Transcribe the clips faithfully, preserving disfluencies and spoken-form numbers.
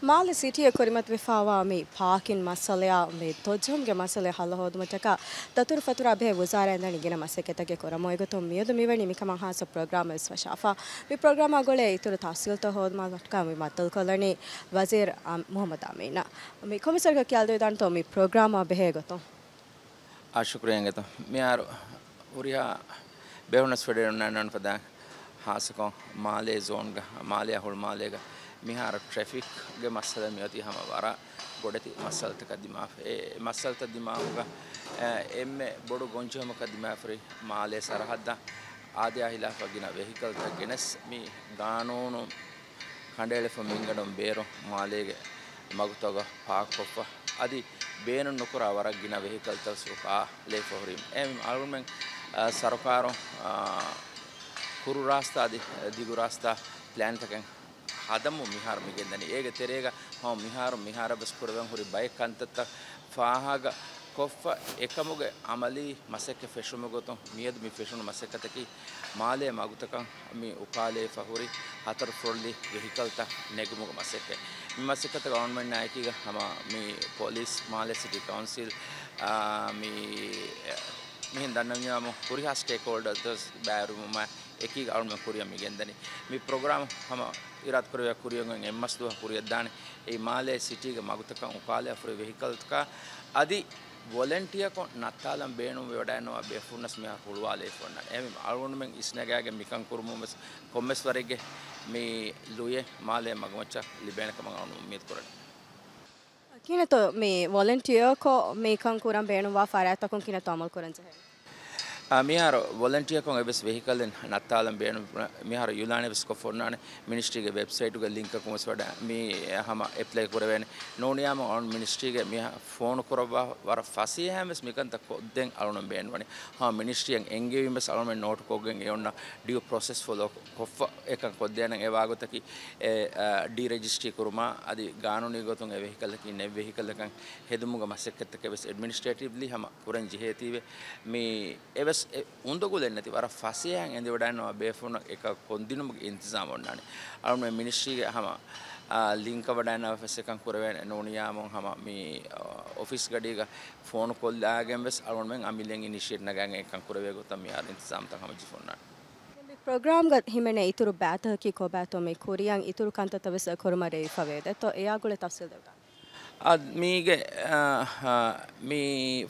މާލެ ސިޓީއަށް ކުރިމަތިވެފައިވާ މި ޕާކިން މައްސަލަޔާ މި ދޮށްޖެހުމުގެ މައްސަލަ ހައްލު ހޯދުމަށްޓަކާ ދަތުރުފަތުރާ ބެހޭ ވުޒާރާ އެންދަނީ ގިނަ މަސައްކަތްތަކެއް ކުރަމުން. އެގޮތުން މިއަދު މިވަނީ މިކަމަށް ހާއްސަ ޕްރޮގްރާމެއް ވެސް ފަށާފަ. މި ޕްރޮގްރާމާ ގުޅޭ އިތުރު ތަފްސީލްތައް ހޯދުމަށްޓަކާ މި މައްދަލުކޮށްލަނީ ވަޒީރު އަ، މުހައްމަދު އަމީން. މި ކޮންމެސް ވަރަކަށް ކިޔާދެވިދާނެތޯ މި ޕްރޮގްރާމާ ބެހޭ ގޮތުން؟ އާ، ޝުކުރިއްޔާ އިނގޭތޯ. މިހާރު ހުރިހާ ބޭފުޅުންނަށް ފެނިފައި އޮންނާނެ ފަދަ ހާއްސަކޮށް މާލޭ ޒޯންގަ، މާލެއާ ހުޅު މާލޭގަ މިހާރު ޓްރެފިކްގެ މައްސަލަ މިއޮތީ ހަމަ ވަރަށް ބޮޑެތި މައްސަލަތަކަށް ދިމާވެ. އެ މައްސަލަތައް ދިމާވުމުގަ، އެ، އެންމެ ބޮޑު ގޮންޖެހުމަކަށް ދިމާވެފައި މާލޭ ސަރަހައްދަށް އާދަޔާ ހިލާފަށް ގިނަ ވެހިކަލްތައް ގެނެސް މި ގާނޫނު ކަނޑައެޅިފަ މިންގަނޑުން ބޭރު މާލޭގެ މަގުތަކަށް ޕާކްކޮށްފަ، އަދި ބޭނުން ނުކުރާ ވަރަށް ގިނަ ވެހިކަލްތައް ސުކާލެފަ ހުރީ. އެ އަޅުގަނޑުމެން، އަ، ސަރުކާރު، އަ، ކުރު ރާސްތާ އަދި ދިގު ރާސްތާ ޕްލޭންތަކެއް ހަދަމުން މިހާރު މިގެންދަނީ. އޭގެ ތެރޭގަ ހަމަ މިހާރު މިހާރަށް ވެސް ކުރެވެން ހުރި ބައެއް ކަންތައްތައް ފާހަގަ ކޮށްފަ އެކަމުގެ އަމަލީ މަސައްކަތް ފެށުމުގެ ގޮތުން މިއަދު މި ފެށުނު މަސައްކަތަކީ މާލޭ މަގުތަކަށް މި އުކާލެވިފަ ހުރި ހަތަރު ފުރޮއްލި ވެހިކަލްތައް ނެގުމުގެ މަސައްކަތް. މި މަސައްކަތަށް އަޅުގަނޑުމެންނާ އެކީގަ ހަމަ މި ޕޮލިސް، މާލޭ ސިޓީ ކައުންސިލް، އާ، މި، މިހެން ދަންނަވަންޏާމު ހުރިހާ ސްޓޭކްހޯލްޑަރސް ބައިވެރިވުމާ އެކީގަ އަޅުގަނޑުމެން ކުރިއަށް މިގެންދަނީ. މި ޕްރޮގްރާމް ހަމަ އިރާދަކުރެއްވިއްޔާ ކުރިއަށް އޮތް އެއްމަސް ދުވަހަށް ކުރިއަށްދާނެ. އެއީ މާލޭ ސިޓީގެ މަގުތަކަށް އުކާލެވިފަ ހުރި ވެހިކަލްތަކާ އަދި ވޮލަންޓިއަރކޮށް ނައްތާލަން ބޭނުންވެވަޑައިގަންނަވާ ބޭފުޅުންނަސް މިހާރު ހުޅުވާލެވިފަ އޮންނާނެ. އެހެންވީމަ އަޅުގަނޑުމެން އިސްނަގާގެން މިކަން ކުރުމުން ވެސް ކޮންމެސް ވަރެއްގެ މި ލުޔެއް މާލޭ މަގުމައްޗަށް ލިބޭނެ ކަމަށް އަޅުގަނޑު އުއްމީދު ކުރަނީ. ކިހިނެއްތޯ މި ވޮލަންޓިއަރކޮށް މި ކަން ކުރަން ބޭނުންވާ ފަރާތްތަކުން ކިހިނެއްތޯ އަމަލު ކުރަން ޖެހޭ؟ އާ، މިހާރު ވޮލަންޓިއަރކޮށް އެއްވެސް ވެހިކަލެއް ނައްތާލަން ބޭނުން، މިހާރު އިއުލާނެއް ވެސް ކޮށްފަ އޮންނާނެ. މިނިސްޓްރީގެ ވެބްސައިޓުގަ ލިންކަކުން ވެސް ވަޑަ، މި ހަމަ އެޕްލައި ކުރެވޭނެ. ނޫނިއްޔާމު އަޅުން މިނިސްޓްރީގެ މި ފޯނު ކުރައްވާ ވަރަށް ފަސޭހައިން ވެސް މިކަންތައް ކޮށްދޭން އަޅުން ބޭނުންވަނީ. ހަމަ މިނިސްޓްރީއަށް އެންގެވީމަސް އަޅުން ނޯޓުކޮށްގެން އެ އޮންނަ ޑިއު ޕްރޮސެސް ފޮލޯ ކޮށްފަ އެކަން ކޮށްދޭނަން. އެ ވާގޮތަކީ އެ، އާ، ޑީ ރެޖިސްޓްރީ ކުރުމާ އަދި ގާނޫނީ ގޮތުން އެ ވެހިކަލަކީ ނެތް ވެހިކަލަކަށް ހެދުމުގެ މަސައްކަތްތަކެއް ވެސް އެޑްމިނިސްޓްރޭޓިވްލީ ހަމަ ކުރަން ޖެހޭތީވެ. މި އެވެސް އެ އުނދަގުލެއް ނެތި ވަރަށް ފަސޭހައިން އެނދިވަޑައިގަންނަވާ ބޭފުޅުންނަށް އެކަން ކޮށްދިނުމުގެ އިންތިޒާމް އޮންނާނެ. އަޅުގަނޑު މިނިސްޓްރީގެ ހަމަ، އާ، ލިންކަށް ވަޑައިގަންނަވާފަ ވެސް އެކަން ކުރެވޭނެ. ނޫނިއްޔާމު ހަމަ މި، އާ، އޮފީސް ގަޑީގަ ފޯނު ކޮށްލާގެން ވެސް އަޅުގަނޑުމެން އަމިއްލައިން އިނިޝިއޭޓް ނަގާގެން އެކަން ކުރެވޭ ގޮތަށް މިހާރު އިންތިޒާމްތައް ހަމަޖެހިފަ އޮންނާނެ. މި ޕްރޮގްރާމްގަ ހިމެނޭ އިތުރު ބައިތަކަކީ ކޮބާތޯ މި ކުރިއަށް އިތުރު ކަންތައްތައް ވެސް ކުރުމަށް ރޭވިފަ ވޭދޭތޯ އެއާ ގުޅޭ ތަފްސީލް ދެވިދާނެ. އާ، މީގެ، އާ، އާ، މި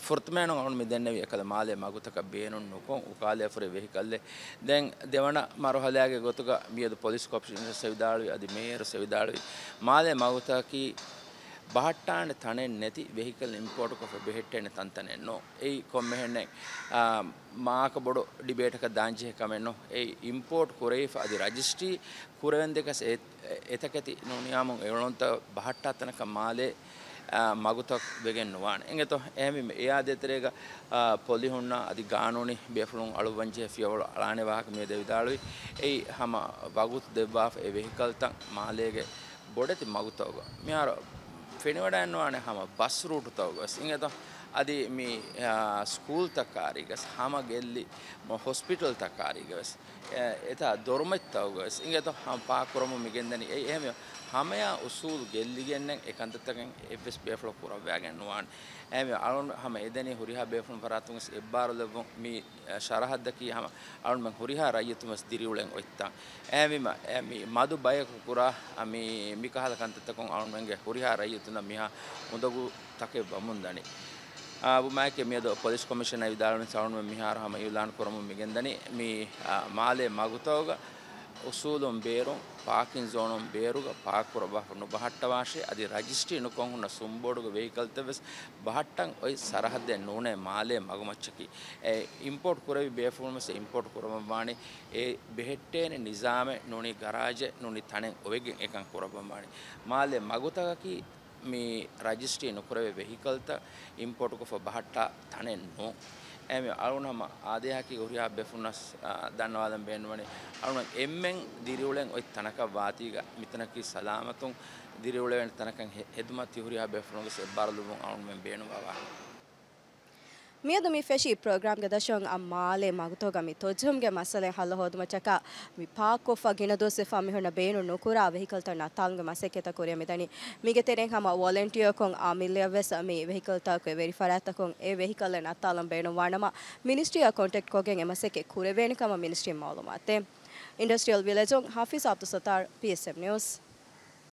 ފުރަތަމައިން އަޅުން މި ދެންނެވި އެކަލަ މާލޭ މަގުތަކަށް ބޭނުން ނުކޮށް އުކާލެވިފަ ހުރި ވެހިކަލްއެއް. ދެން ދެވަނަ މަރުހަލާގެ ގޮތުގަ މިއަދު ޕޮލިސް ކޮމިޝަނަރ ވެސް ވިދާޅުވި އަދި މޭޔަރު ވެސް ވިދާޅުވި މާލޭ މަގުތަކަކީ ބަހައްޓާނެ ތަނެއް ނެތި ވެހިކަލް އިމްޕޯޓުކޮށްފަ ބެހެއްޓޭނެ ތަންތަނެއް ނޫން. އެއީ ކޮންމެހެންނެއް، އާ، މާކަ ބޮޑު ޑިބޭޓަކަށް ދާންޖެހޭ ކަމެއް ނޫން. އެއީ އިމްޕޯޓް ކުރެވިފަ އަދި ރަޖިސްޓްރީ ކުރެވެންދެކަސް އެ، އެތަކެތި ނޫނިއްޔާމު އެޅުންތައް ބަހައްޓާ ތަނަކަށް މާލޭ، އާ، މަގުތައް ވެގެން ނުވާނެ. އިނގޭތޯ އެހެންވީމަ އެއާ ދޭތެރޭގަ، އާ، ޕޮލިހުންނާ އަދި ގާނޫނީ ބޭފުޅުން އަޅުއްވަންޖެހޭ ފިޔަވަޅު އަޅާނެ ވާހަކަ މިއަދު ވިދާޅުވި. އެއީ ހަމަ ވަގުތު ދެއްވާފަ އެ ވެހިކަލްތައް މާލޭގެ ބޮޑެތި މަގުތަކުގަ މިހާރު ފެނިވަޑައިންނަވާނެ ހަމަ ބަސް ރޫޓުތަކުގަ ވެސް އިނގޭތޯ. އަދި މި، އާ، ސްކޫލްތައް ކާރީގަ ވެސް ހަމަ ގެއްލި މަ-، ހޮސްޕިޓަލްތައް ކާރީގަ ވެސް، އެ، އެތާ ދޮރުމަތިތަކުގަ ވެސް އިނގޭތޯ ހަމަ ޕާކް ކުރަމުން މިގެންދަނީ. އެއީ އެހެންވެ ހަމަޔާ އުސޫލު ގެއްލިގެންނެއް އެ ކަންތައްތަކެއް އެއްވެސް ބޭފުޅަކު ކުރައްވާގެން ނުވާނެ. އެހެންވެ އަޅުން ހަމަ އެދެނީ ހުރިހާ ބޭފުޅުން ފަރާތުން ވެސް އެއްބާރުލެއްވުން މި އެ، ސަރަހައްދަކީ ހަމަ އަޅުންމެން ހުރިހާ ރައްޔިތުން ވެސް ދިރިއުޅެން އޮތްތަން. އެހެންވީމަ، އެ، މި މަދު ބަޔަކު ކުރާ، އަ، މި، މިކަހަލަ ކަންތައްތަކުން އަޅުންމެންގެ ހުރިހާ ރައްޔިތުންނަށް މިހާ އުނދަގޫތަކެއް ވަމުންދަނީ. އާ، ވުމާއެކީ މިއަދު ޕޮލިސް ކޮމިޝަނަރ ވިދާޅުވި އަޅުންމެން މިހާރު ހަމަ އިއުލާން ކުރަމުން މިގެންދަނީ. މި، އާ، މާލޭ މަގުތަކުގަ އުސޫލުން ބޭރުން، ޕާކިން ޒޯނުން ބޭރުގަ ޕާކް ކުރައްވާފަ ނުބަހައްޓަވާށޭ، އަދި ރަޖިސްޓްރީ ނުކޮށް ހުންނަ ސުނބޯޑުގެ ވެހިކަލްތައް ވެސް ބަހައްޓަން އޮތް ސަރަހައްދެއް ނޫނޭ މާލޭ މަގުމައްޗަކީ. އެ އިމްޕޯޓް ކުރެވި ބޭފުޅުން ވެސް އިމްޕޯޓް ކުރަމަށްވާނީ، އެ ބެހެއްޓޭނެ ނިޒާމެއް ނޫނީ ގަރާޖެއް ނޫނީ ތަނެއް އޮވެގެން އެކަން ކުރައްވަންވާނީ. މާލޭ މަގުތަކަކީ މި ރަޖިސްޓްރީ ނުކުރެވޭ ވެހިކަލްތައް އިމްޕޯޓުކޮށްފަ ބަހައްޓާ ތަނެއް ނޫން. އެހެންވެ، އަޅުގަނޑު ހަމަ އާދޭހަކީ ހުރިހާ ބޭފުޅުންނަސް، އާ، ދަންނަވާލަން ބޭނުންވަނީ، އަޅުގަނޑު އެންމެން ދިރިއުޅެން އޮތް ތަނަކަށް ވާތީގަ، މިތަނަކީ ސަލާމަތުން ދިރިއުޅެވޭނެ ތަނަކަށް ހެ-، ހެދުމަށް ތި ހުރިހާ ބޭފުޅުންގެ އެއްބާރުލުބުން އަޅުގަނޑުމެން ބޭނުންވާ ވާހަކަ. މިއަދު މި ފެށީ ޕްރޮގްރާމްގެ ދަށުން އަށް މާލޭ މަގުތަކުގަ މި ތޮއްޖަހުމުގެ މައްސަލައިން ހައްލު ހޯދުމަށްޓަކާ މި ޕާކްކޮށްފަ ގިނަ ދުވަސް ވެފަ މިހުންނަށް ބޭނުން ނުކުރާ ވެހިކަލްތައް ނައްތާލުމުގެ މަސައްކަތްތައް ކުރިއަށް މިދަނީ. މީގެ ތެރެއިން ހަމަ ވޮލެންޓިއާކޮށް އާ މިއްލަޔަށް ވެސް މި ވެހިކަލްތަކުގެ ވެރި ފަރާތްތަކުން އެ ވެހިކަލްއެއް ނައްތާލަން ބޭނުންވާނަމަ، މިނިސްޓްރީއާ ކޮންޓެކްޓްކޮށްގެން އެ މަސައްކަތް ކުރެވޭނެ ކަމަށް މިނިސްޓްރީން މައުލޫމާތުދޭ. އިންޑަސްޓްރިއަލް ވިލެޖުން ހާފިޒް އަބްދުއްސައްތާރު، ޕީއެސްއެމް ނިއުސް.